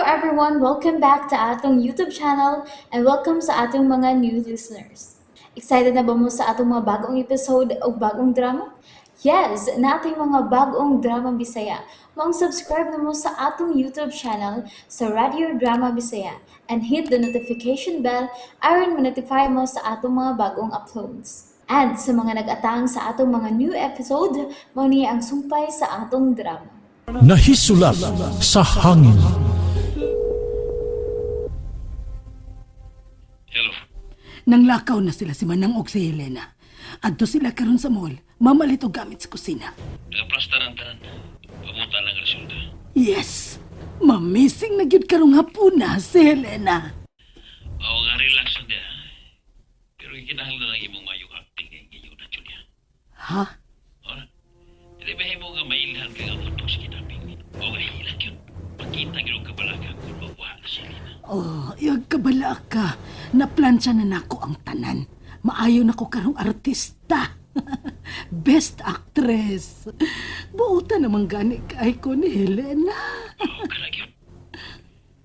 everyone! Welcome back to atong YouTube channel and welcome sa atong mga new listeners. Excited na ba mo sa atong mga bagong episode o bagong drama? Yes, nating mga bagong drama Bisaya. Maong subscribe na mo sa atong YouTube channel sa Radio Drama Bisaya and hit the notification bell aron ma-notify mo sa atong mga bagong uploads. And sa mga nag-atang sa atong mga new episode, mao ni ang sumpay sa atong drama. Nahisulat sa hangin. Hello. Nanglakaw na sila si Manang og si Helena. Adto sila karon sa mall, mamalit og gamit sa kusina. Nagaplasta ang tanan. Pamunta lang ang resulta. Yes, mamising na gyud karong hapuna si Helena. Oo nga, relax lang diya. Pero kinahanglan lang imong mayong acting kay ngayon na, Julia. Ha? Ora? Dili ba mo nga mailhan ka nga mutong sa kinaping? O nga hilak yun. Pakita gyud og kabalaka kung mawa na si Lina. Oh, iyag kabala ka. Naplansya na nako ang tanan. Maayo na ko karong artista. Best actress. Buutan naman gani kay ko ni Helena. Oo, kana gyud.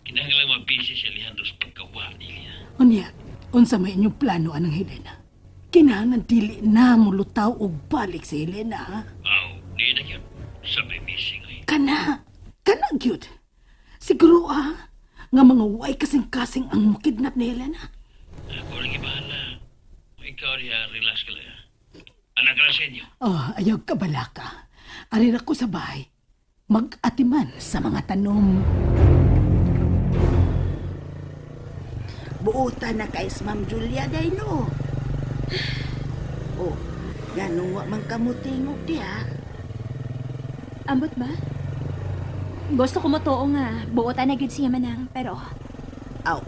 Kinahanglan mabisi si Alejandro sa pagkawa ni Lina. Unya, unsa may inyong plano anang Helena? Kinahanglan dili na mulutaw og balik si Helena, ha? Aw, di na gyud. Sabi missing ay. Kana, kana gyud. Siguro ah, nga mga way kasing-kasing ang mukidnap ni Helena. Ako lagi bahala. Ikaw diha, relax ka lang. Anak ka na sa inyo. Oh, ayaw kabalaka. Ari ra ko sa bahay. Mag-atiman sa mga tanom. Buutan na kay Ma'am Julia day no. Oh, ganong wa man kamutingog diha. Ambot ba? Gusto ko mo too nga, buotan na gid siya manang, pero Aw,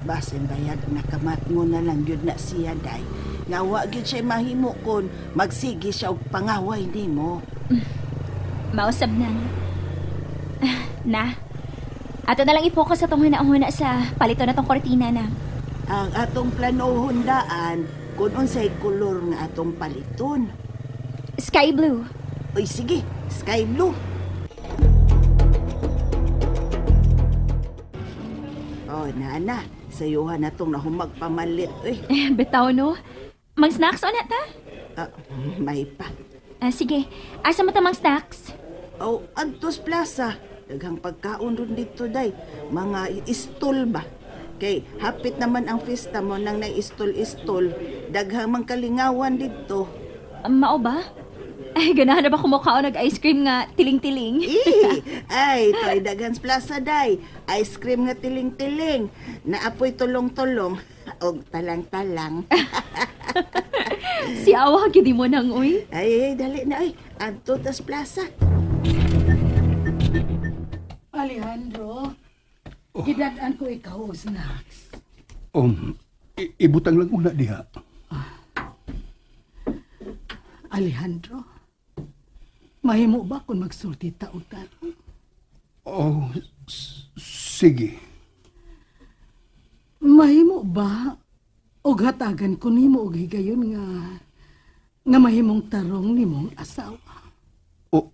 basin bayag nakamat mo na lang gyud na siya day. Nga wa gyud siya mahimo kon magsige siya og pangaway nimo. mausab nang. Ah, na. Ato na lang i-focus sa tong huna-huna sa palito na tong kortina na. Ang atong planohon daan kung unsay kolor nga atong paliton. Sky blue. Oy sige, sky blue. Oh, nana, sayuhan na tong nahumag pamalit. Uy, Eh, bitaw no. Mang snacks o na ta? ah, may pa. Ah, sige, asa mo ta mang snacks? Oh, Antos Plaza. Daghang pagkaon ron dito day. Mga istol ba? Kay hapit naman ang fiesta mo nang naistol-istol. Daghang mang kalingawan dito. Ah, mao ba? Ay, ganahan na ba kumukha o nag-ice cream nga tiling-tiling? Eh, ay, ito ay daghan sa plaza day. Ice cream nga tiling-tiling. Naapoy tulong-tulong. Og talang-talang. Si awa gid mo nang uy. Ay, ay, dali na ay. Anto tas plaza. Alejandro, gidad-an ko ikaw og snacks. Ibutang lang una diha. Alejandro, mahimo ba kung magsulti ta og tarong? Oh, sige. Mahimo ba og hatagan ko nimo og higayon nga nga mahimong tarong nimong asawa? Oh,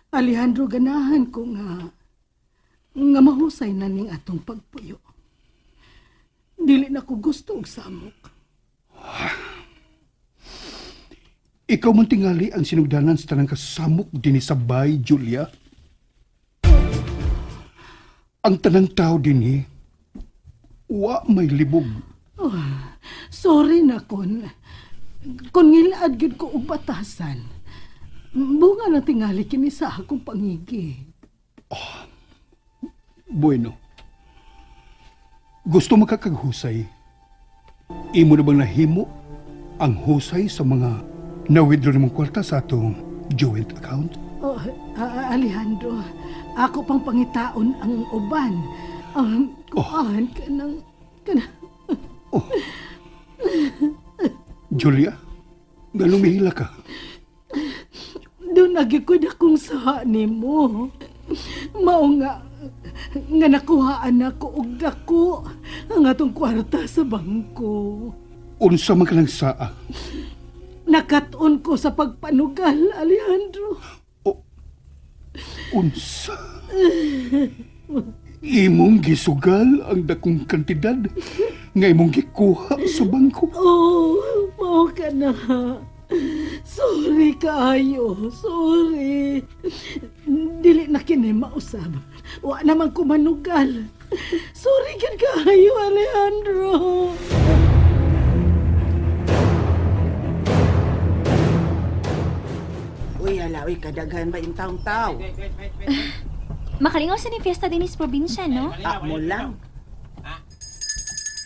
Alejandro, ganahan ko nga nga mahusay na ning atong pagpuyo. Dili na ko gusto og samok. Ikaw man tingali ang sinugdanan sa tanang kasamok dinhi sa bay, Julia. Ang tanang tao dinhi, wa may libog. Oh, sorry na kon ngilaad gyud ko og batasan. Bunga na tingali kini sa akong pangigi. Bueno. Gusto makakaghusay. Imo na bang nahimo ang husay sa mga na-withdraw nimong kwarta sa atong joint account? Oh, Alejandro, ako pang pangitaon ang uban. Kuan ka ng kana. Julia, nga lumihila ka. Doon nagikod akong saha nimo. Mao nga nga nakuhaan ako og dako ang atong kwarta sa bangko. Unsa man ka lang saa. Nakat-on ko sa pagpanugal, Alejandro. Oh. Unsa? Imong gisugal ang dakong kantidad nga imong gikuha sa bangko. Oh, mao ka na. Sorry kaayo, sorry. Dili na kini mausab. Wa naman ko manugal. Sorry gyud kaayo, Alejandro. Uy, hala, uy, kadaghan ba yung taong-tao? Makalingaw sa ni fiesta din is probinsya, no? Ah, mo lang.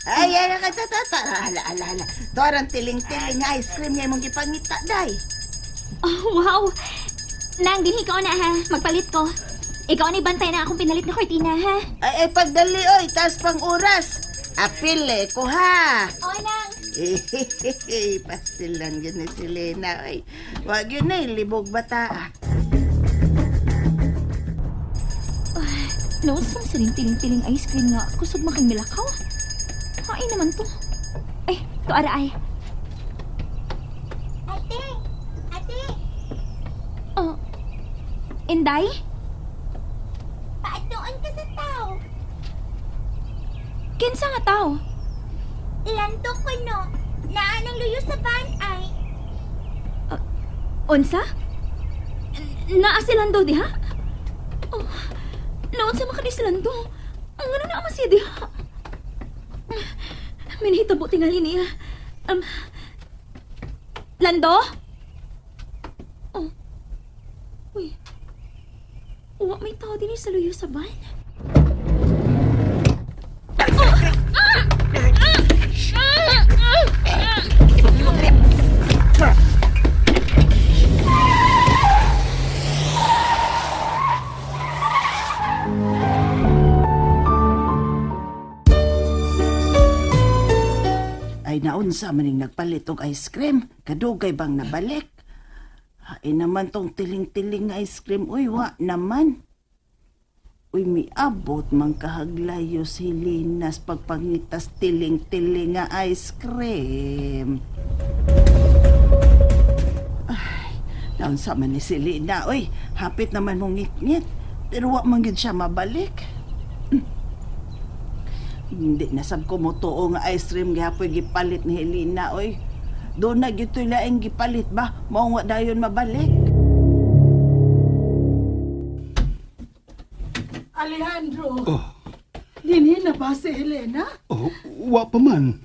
Ay, ay, ay, ta, ta, ta. Hala, hala, hala. Torang tiling-tiling nga ice cream niya imong gipangita, day. Oh, wow! Nang, dinhi ka na ha. Magpalit ko. Ikaw ni bantay na akong pinalit na kortina, ha? Ay, ay, pagdali, oy, taas pang oras. Apil, eh, ko, ha. Oh, Nang! Eh, pastil lang yun ni Selena, oy. Wag yun eh, libog bata, ah. Nausam sa rin tiling-tiling ice cream nga. Kusog making milakaw. Kain naman to. Ay, to ara ay. Ate! Ate! Oh. Inday? Paatuon ka sa tao. Kinsa nga tao? Lanto ko no. Naanang luyo sa van ay. Unsa? Naa si Lando diha? Oh, naunsa man kani si Lando? Ang ano na man siya diha? Minhitabo tingali niya. Lando? Oh. Uy. Wa may tao din sa luyo sa van. Ay, naunsa maning nagpalit og ice cream. Kadugay bang nabalik? Ay naman tong tiling-tiling nga ice cream. Uy, wa naman. Uy, miabot man kahaglayo si Linas pagpangitas tiling-tiling nga ice cream. Ay, naunsa man ni si Lina. Uy, hapit naman mong ngit-ngit. Pero wa man gyud siya mabalik. Hindi na sab ko mo tuo nga ice cream gihapoy gipalit ni Helena oy. Doon na gyud to'y laing gipalit ba? Mao nga dayon mabalik. Alejandro, Oh, dinhi na ba si Helena? oh, wa pa man.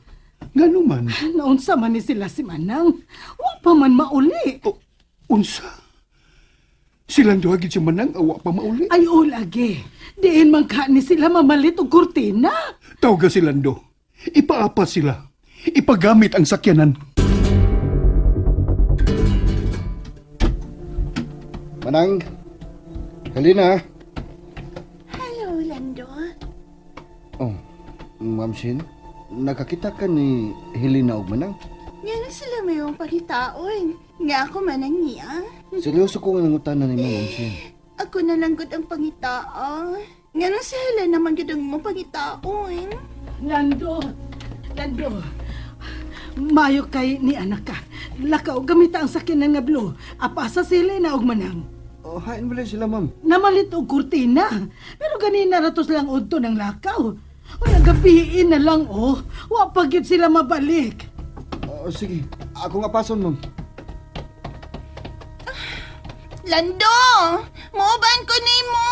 Ngano man? Naunsa man ni sila si Manang. Wa pa man mauli. Oh, unsa? Silang duha gid si Manang awa pa mauli. Ay, o lagi. Diin man ka ni sila mamalit og kurtina. Tawga si Lando. Ipaapa sila. Ipagamit ang sakyanan. Manang, Helena. Hello, Lando. Oh, Ma'am Shin, nakakita ka ni Helena og Manang? Nga na sila mayong pagitaon. Nga ako man ang niya. Seryoso ko nga nangutana ni Ma'am Shin. Ako na lang gud ang pangitaon. Nga na si Helena man gud ang imong pangitaon. Lando, Lando. Mayo kay ni anak ka. Lakaw gamita ang sakyanan nga blue. Apasa sila na og Manang. Oh, hain ba sila, ma'am? Namalit og kurtina. Pero ganina ratos lang udto ng lakaw. O nagabiin na lang oh. Wa pa gyud sila mabalik. Oh, sige, ako nga pason, ma'am. Lando! Muuban ko nimo.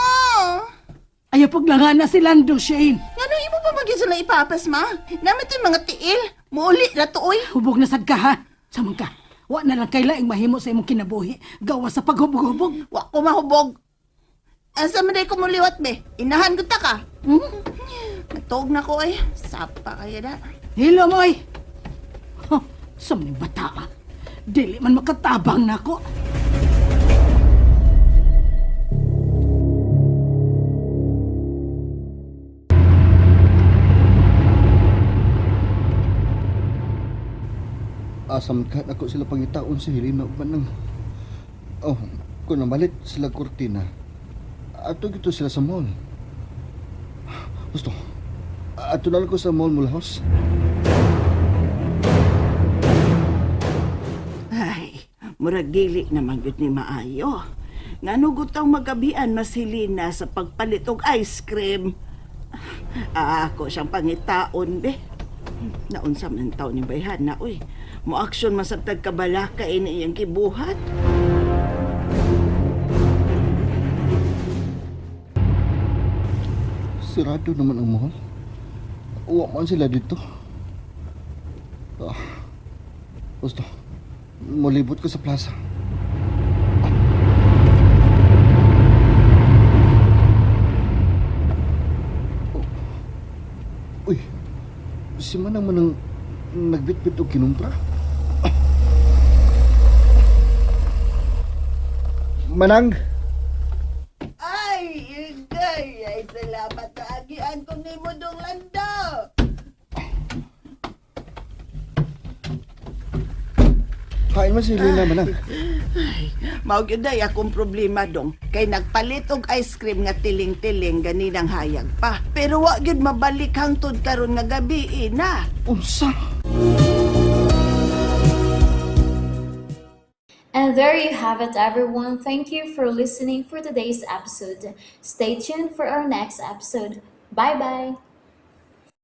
Ayaw paglangan na si Lando, Shane. Ngano imo pa magyud sila ipapas ma? Naman to'y mga tiil. Muuli ra to oy. Hubog na sad ka ha. Samang ka. Wa na lang kay laing mahimo sa imong kinabuhi. Gawa sa paghubog-hubog. Wa ko mahubog. Asa man day ko muliwat be? Inahan gud ta ka. Hmm? Matog na ko ay. Sapa kaya na. Hilo mo ay. Huh, sa mga bata ah. Dili man makatabang nako. Asam ka ako sila pangitaon si Helena og Manang. Oh, kung namalit sila kurtina, ato gito sila sa mall. Gusto, ato na lang ko sa mall mula house. Ay, murag dili naman gyud ni maayo. Ngano gutaw magabian mas Helena sa pagpalit og ice cream. Ah, ako siyang pangitaon be. Naunsa man taon ni bayhan na uy. Mo aksyon man sa tagkabalaka ini iyang gibuhat. Sirado naman ang mall. Uwa man sila dito. Ah, gusto, molibot ko sa plaza. Oh. Uy, si Manang manang nagbitbit og kinumpra. Ah. Manang! Ay, igay, ay salamat na agian kong nimo dong lando. Kain man si Helena, Manang. Mao gyud ay akong problema dong kay nagpalit og ice cream nga tiling-tiling ganinang hayag pa. Pero wa gyud mabalik hangtod karon nga gabi eh, na. Unsa? And there you have it, everyone. Thank you for listening for today's episode. Stay tuned for our next episode. Bye bye.